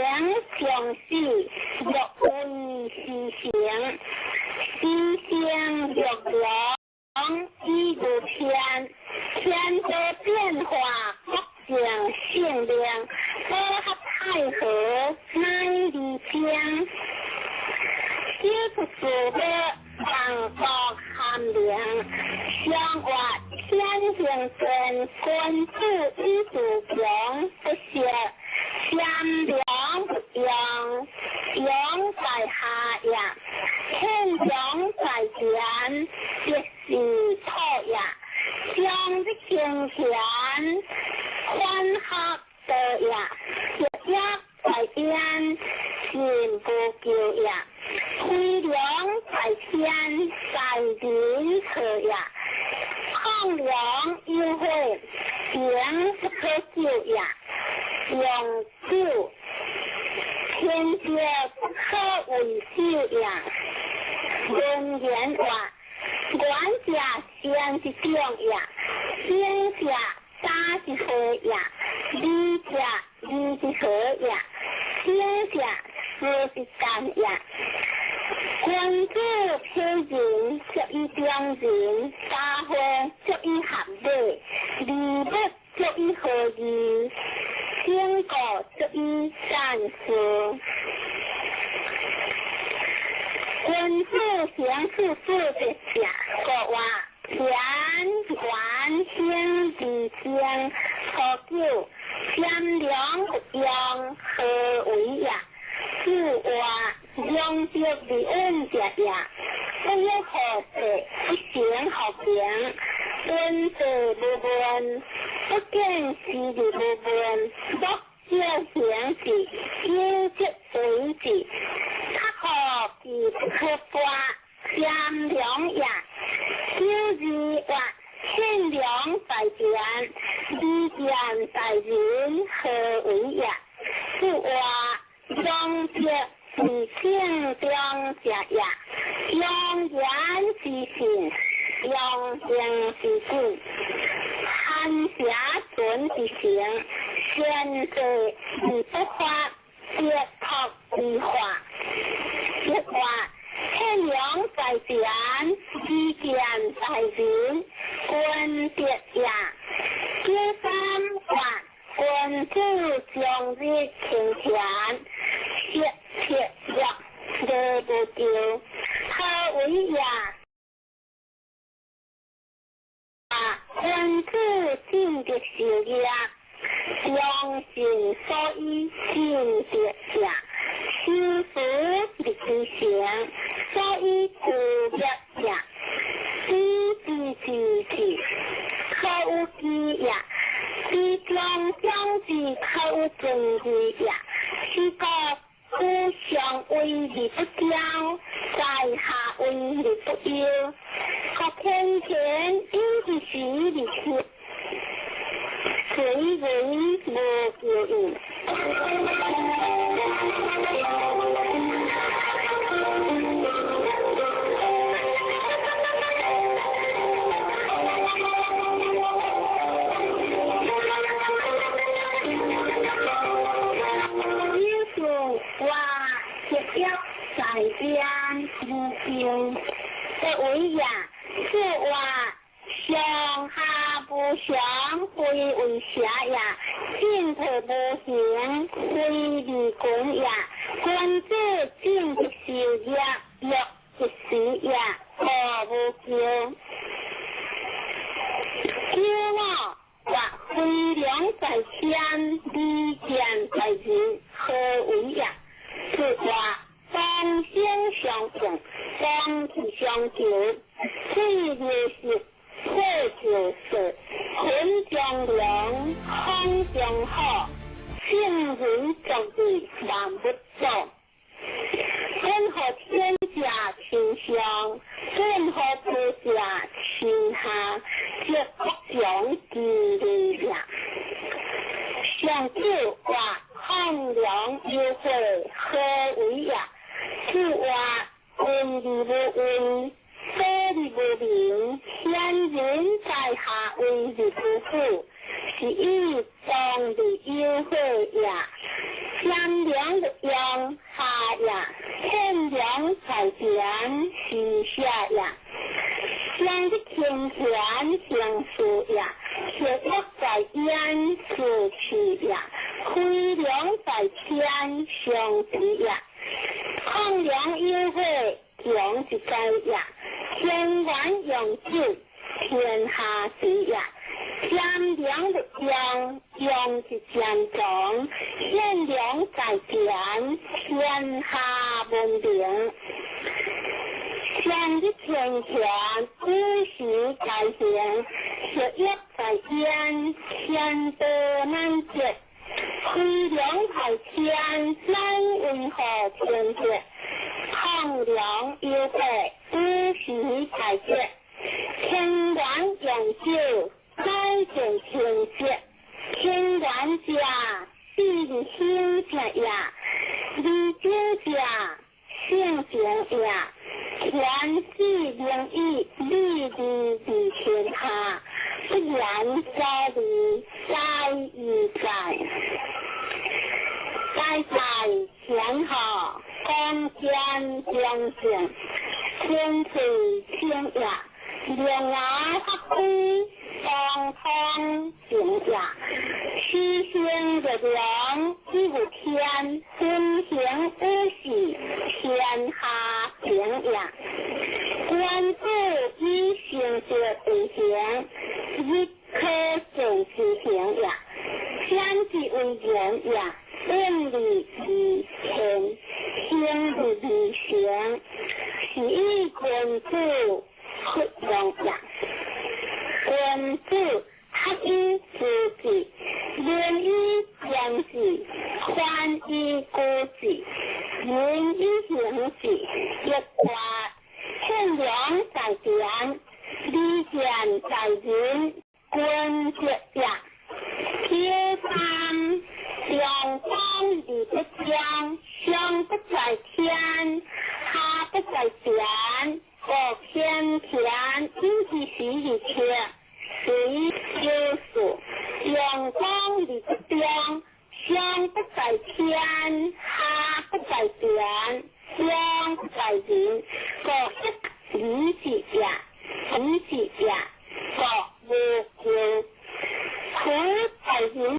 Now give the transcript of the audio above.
常死，欲為時成，時成欲良，以無偏，天地變化，國定性命，和合太和，乃離爭。小出事物，萬國含靈，相活天行健，君子以自強不息，善良不用，用在下也，天良在前，必是土也。上日行贤，宽合道也，学业在邊，信不救也。飛龍在天，在人錯也。亢龍有悔，情不可救也。用酒，天節不可為首也。文言話，願者善之長也，行者打之和也，理者義之和也，行者事之干也。君子批人，足以中人；大會足以合禮，禮物足以和義，整個足以善事。君子行處事的者，國話田元興而精，初九善良不用，何為也？子話良德而穩者也，不欲何事，不成何名，君子無問，不見事而無問，莫少行之，有則為之。較好其不可拔，善良也。小字話善良在前，利見在人，何為也？子話良德是正中者也，用言之信，用行之準，含邪存之誠，善事而不發，別託而化。一話天良在前，利見在人，君德也。九三話君子長日勤田，切切若禮無丟，何為也？君子進德修業，良心所以進德也。修福立其成，所以故業也。知之知之，可有知也；知中將之，可有尊之也。是故故上為而不驕，在下為而不憂。可天天有之時而去，隨人無求應。有事話學業在邊無求，不為也。此話上下無常，非為邪也；進退無形，非利君也。君子進則修業，欲則死也，何無求？九五話飛龍在天，利劍在人，何為也？此話當心相應，當氣相求，水流濕，火就燒，雲中龍，風中虎，聖人作義，萬物造。本乎天下親上，本乎地下親下，則國強其利也。上九話亢龍有悔，何為也？此話恩而無威，德而無名，先人在下為而不富，是以當而有悔也。善良良的陽下也，獻良在田是下也。上日天田行事也，學業在焉是氣也，飛龍在天上之也。亢龍有悔強一代也，天元用酒天下之也。佔良的陽，陽是佔長，獻良在田，天下文明。上日天田，五時在行，學業在焉，天道難絕。飛龍在天，乃為何天絕？亢龍有悔，五時在絕。天元用酒，乃見天節。天元者，必興者也；利酒者，性情也。天子明義，利利利天下，不言在理，在於在。在在天下，光鮮良正，天翠清也。兩牙發揮，當通正也。虛心若良，以有天；分行五事，天下平也。君子以成德為行，日可見之行也。先之為人也，遠離而天，行而為行，是以君子弗用也。君子合以知之，仁以言之，寬以顧之，敏以行之。一卦獻良在田，利劍在人，君子也。九三，陽光而不將，上不在天，下不在田，國天田，以其時而切，水有數。陽光而不將，上不在天，